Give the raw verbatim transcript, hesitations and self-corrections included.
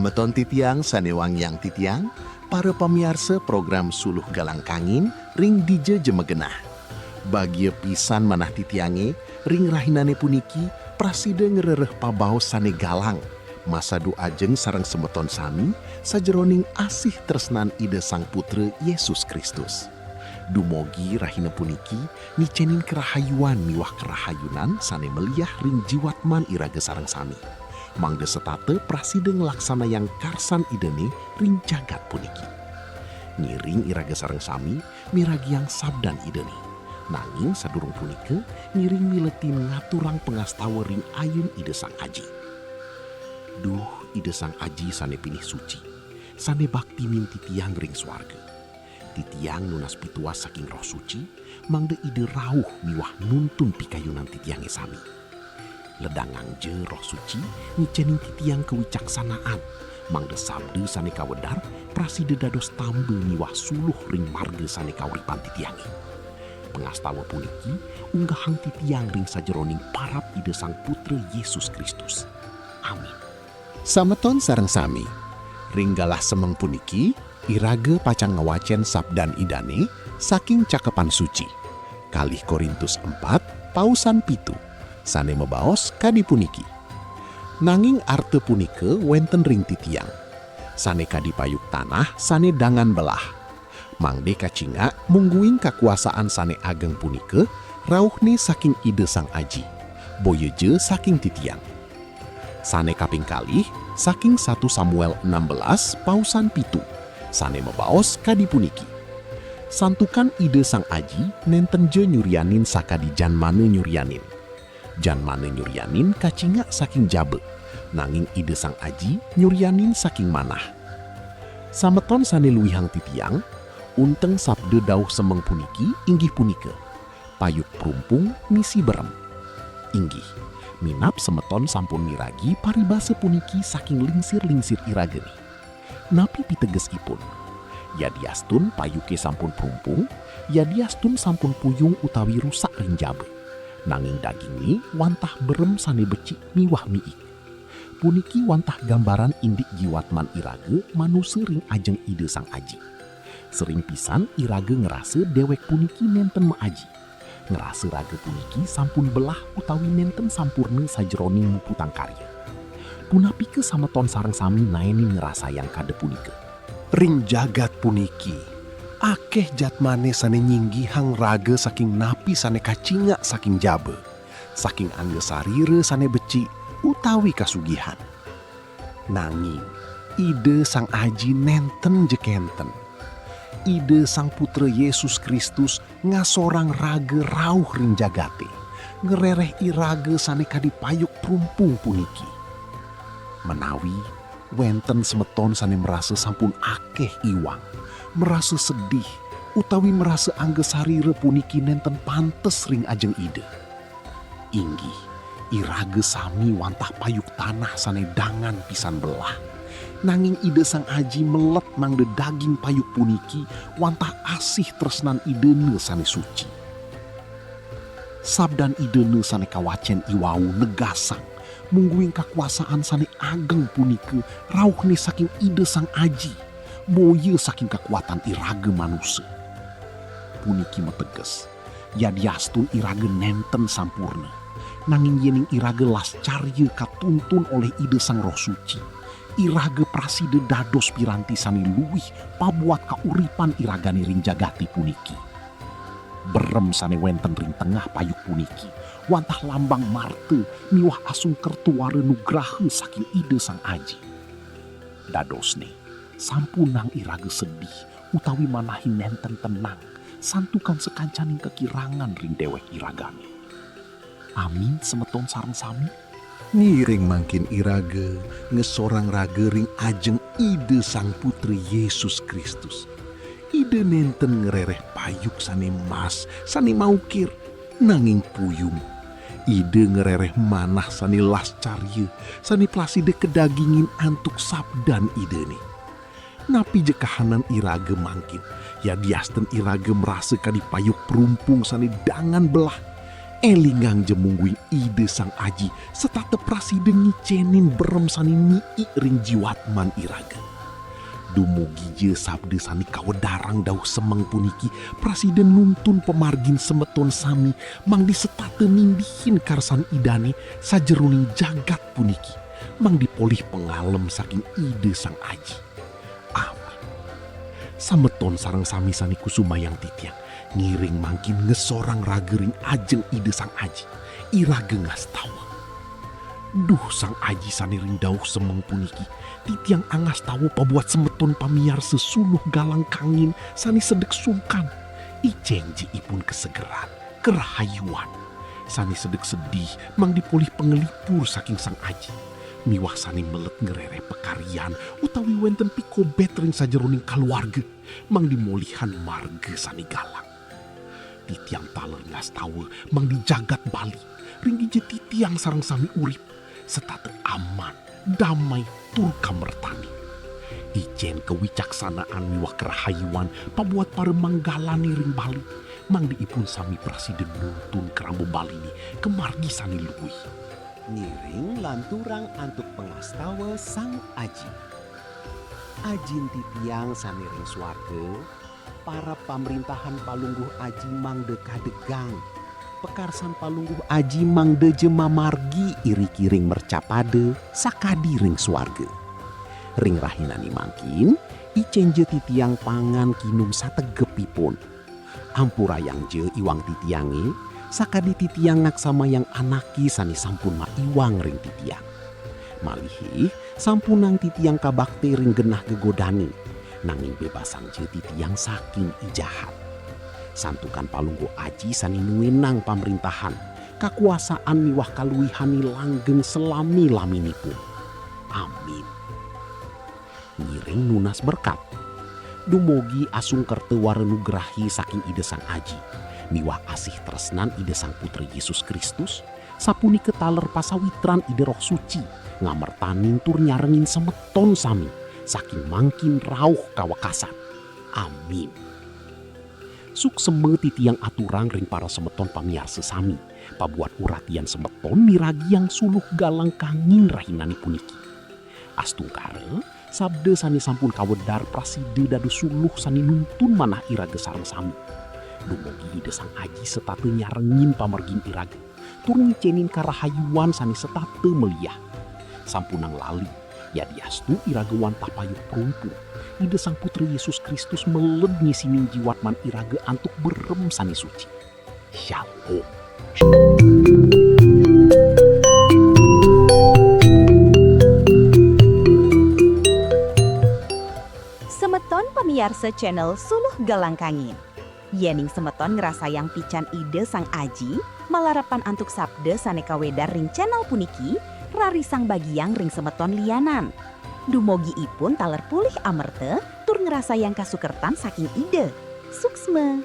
Semeton titiang sane wangiang titiang, para pamiarsa program Suluh Galang Kangin ring dija ja magenah. Bagia pisan manah titiange ring rahinane puniki prasida ngrereh pabaos sane galang, masadu ajeng sareng semeton sami sajeroning asih tresnan Ida Sang Putra Yesus Kristus. Dumugi rahina puniki ngicenin karahayuan miwah karahayunan sane maliah ring jiwatman iraga sareng sami, mangda setata prasida nglaksanayang karsan Idane ring jagat puniki. Ngiring iraga sareng sami miragiang sabdan Idane. Nanging sadurung punika, ngiring miletin ngaturang pangastawa ring ayun Ida Sang Aji. Duh, Ida Sang Aji sane pinih suci, sane baktinin titiang ring swarga. Titiang nunas pituas saking Roh Suci, mangda Ida rauh miwah nuntun pikayunan titiange sami. Ledangangja Roh Suci ngicenin titiang kawicaksanaan, mangda sabda sane kawedar prasida dados tamba miwah suluh ring marga sane kauripan titiange. Pangastawa puniki unggahang titiang ring sajeroning parab Ida Sang Putra Yesus Kristus. Amin. Sameton sareng sami, ring galah semeng puniki, iraga pacang ngwacen sabdan Idane saking Cakepan Suci, kalih Korintus empat, pausan pitu, sane mabaos kadi puniki. Nanging arta punika wenten ring titiang, sane kadi payuk tanah sane dangan belah. Mangde kacingak mungguing kakuasaan sane ageng punika rauhne saking Ida Sang Aji, boya ja saking titiang. Sane kaping kalih, saking satu Samuel enam belas, pausan pitu, sane mabaos kadi puniki. Santukan Ida Sang Aji nenten ja nyurianin sakadi janmane nyurianin. Janmane nyurianin kacingak saking jaba, nanging Ida Sang Aji nyurianin saking manah. Sameton sane luihang titiang, unteng sabda dauh semeng puniki inggih punika, payuk prumpung misi berem. Inggih, minab semeton sampun miragi paribasa puniki saking lingsir-lingsir iragane. Napi pitegesipun? Yadiastun payuke sampun prumpung, yadiastun sampun puyung utawi rusak ring jaba, nanging daginge wantah berem sane becik miwah miik. Puniki wantah gambaran indik jiwatman iraga manusa ring ajeng Ida Sang Aji. Sering pisan iraga ngrasa dewek puniki nenten maaji. Ngrasa raga puniki sampun belah utawi nenten sampurna sajeroning muputang karya. Punapike sameton sareng sami naenin ngrasayang kada punika? Ring jagat puniki, akeh jatmane sane nyinggihang raga saking napi sane kacingak saking jaba, saking angga sarira sane becik utawi kasugihan. Nanging Ida Sang Aji nenten ja kenten. Ida Sang Putra Yesus Kristus ngasorang raga rauh ring jagate, ngrereh iraga sane kadi payuk prumpung puniki. Menawi wenten semeton sane marasa sampun akeh iwang, marasa sedih, utawi marasa angga sarira puniki nenten pantes ring ajeng Ida, inggih, iraga sami wantah payuk tanah sane dangan pisan belah. Nanging Ida Sang Aji melet mangda daging payuk puniki wantah asih tresnan Idane sane suci. Sabdan Idane sane kawacen iwau negasang, mungguing kakuasaan sane ageng punika rauhne saking Ida Sang Aji, boya saking kakuatan iraga manusa. Puniki mateges, yadiastun iraga nenten sampurna, nanging yening iraga lascarya katuntun olih Ida Sang Roh Suci, iraga prasida dados piranti sane luih pabuat kauripan iragane ring jagate puniki. Berem sane wenten ring tengah payuk puniki wantah lambang marta miwah asung kerta wara nugraha saking Ida Sang Aji. Dadosne, sampunang iraga sedih utawi manahe nenten tenang, santukan sakancaning kakirangan ring dewek iragane. Amin, semeton sareng sami. Ngiring mangkin iraga ngesorang raga ring ajeng Ida Sang Putra Yesus Kristus. Ida nenten ngrereh payuk sane mas, sane maukir, nanging puyung. Ida ngrereh manah sane lascarya, sane prasida kadagingin antuk sabdan Idane. Napi ja kahanan iraga mangkin, yadiastun iraga marasa kadi payuk prumpung sane dangan belah, Élingang ja mungguing Ida Sang Aji, setata prasida ngicenin berem sane mii ring jiwatman iraga. Dumugi ja sabda sane kawedarang dauh semeng puniki prasida nuntun pamargin semeton sami, mangda setata nindihin karsan Idane sajeroning jagat puniki, mangda polih pangalem saking Ida Sang Aji. Amin. Semeton sareng sami sane kusumayang titiang, ngiring mangkin ngesorang raga ring ajeng Ida Sang Aji. Iraga ngastawa. Duh, Sang Aji sane ring dauh semeng puniki, titiang angastawa pabuat semeton pamiarsa Suluh Galang Kangin sane sedek sungkan. Icen ja ipun kasegeran, karahayuan. Sane sedek sedih, mangda polih panglipur saking Sang Aji. Miwah sane melet ngrereh pakaryan utawi wenten pikobet ring sajeroning kaluarga, mangda molihan marga sane galang. Titiang taler ngastawa mangda jagat Bali, ring dija titiang sareng sami urip, setata aman, damai, tur kamertanin. Icen kawicaksanaan miwah karahayuan pabuat paramanggalane ring Bali, mangda ipun sami prasida nuntun karamba Baline ka margi sane luih. Ngiring lanturang antuk pangastawa Sang Aji. Ajin titiang sane ring swarga, parab pamrintahan Palungguh Aji mangda kadegang. Pakarsan Palungguh Aji mangda ja mamargi iriki ring mercapada sakadi ring swarga. Ring rahinane mangkin, icen ja titiang pangan kinum sategepipun. Ampurayang ja iwang titiange, sakadi titiang naksamayang anake sane sampun maiwang ring titiang. Malihi, sampunang titiang kabakte ring genah gegodane, nanging bebasang ja titiang saking i jahat. Santukan Palungguh Aji sane nuenang pamrintahan, kakuasaan miwah kaluihane langgeng salami-laminipun. Amin. Ngiring nunas berkat. Dumugi asung kerta wara nugrahi saking Ida Sang Aji, miwah asih tresnan Ida Sang Putra Yesus Kristus, sapunika taler pasawitran Ida Roh Suci, ngamertanin tur nyarengin semeton sami, saking mangkin rauh kawekasan. Amin. Suksma titiang aturang ring para semeton pamiarsa sami, pabuat uratian semeton miragiang Suluh Galang Kangin rahinane puniki. Astungkara, sabda sane sampun kawedar prasida dados suluh sane nuntun manah iraga sareng sami. Dumugi Ida Sang Aji setata nyarengin pamargin iraga, tur ngicenin karahayuan sane setata meliah. Sampunang lali, yadiastu iraga wantah payuk prumpu, Ida Sang Putra Yesus Kristus meled ngisinin jiwatman iraga antuk berem sane suci. Shalom. Semeton pamiarsa channel Suluh Galang Kangin. Yening semeton ngrasayang pican Ida Sang Aji, malarapan antuk sabda sane kawedar ring channel puniki, rarisang bagiang ring semeton lianan. Dumugi ipun taler polih amerta tur ngrasayang kasukertan saking Ida. Suksma.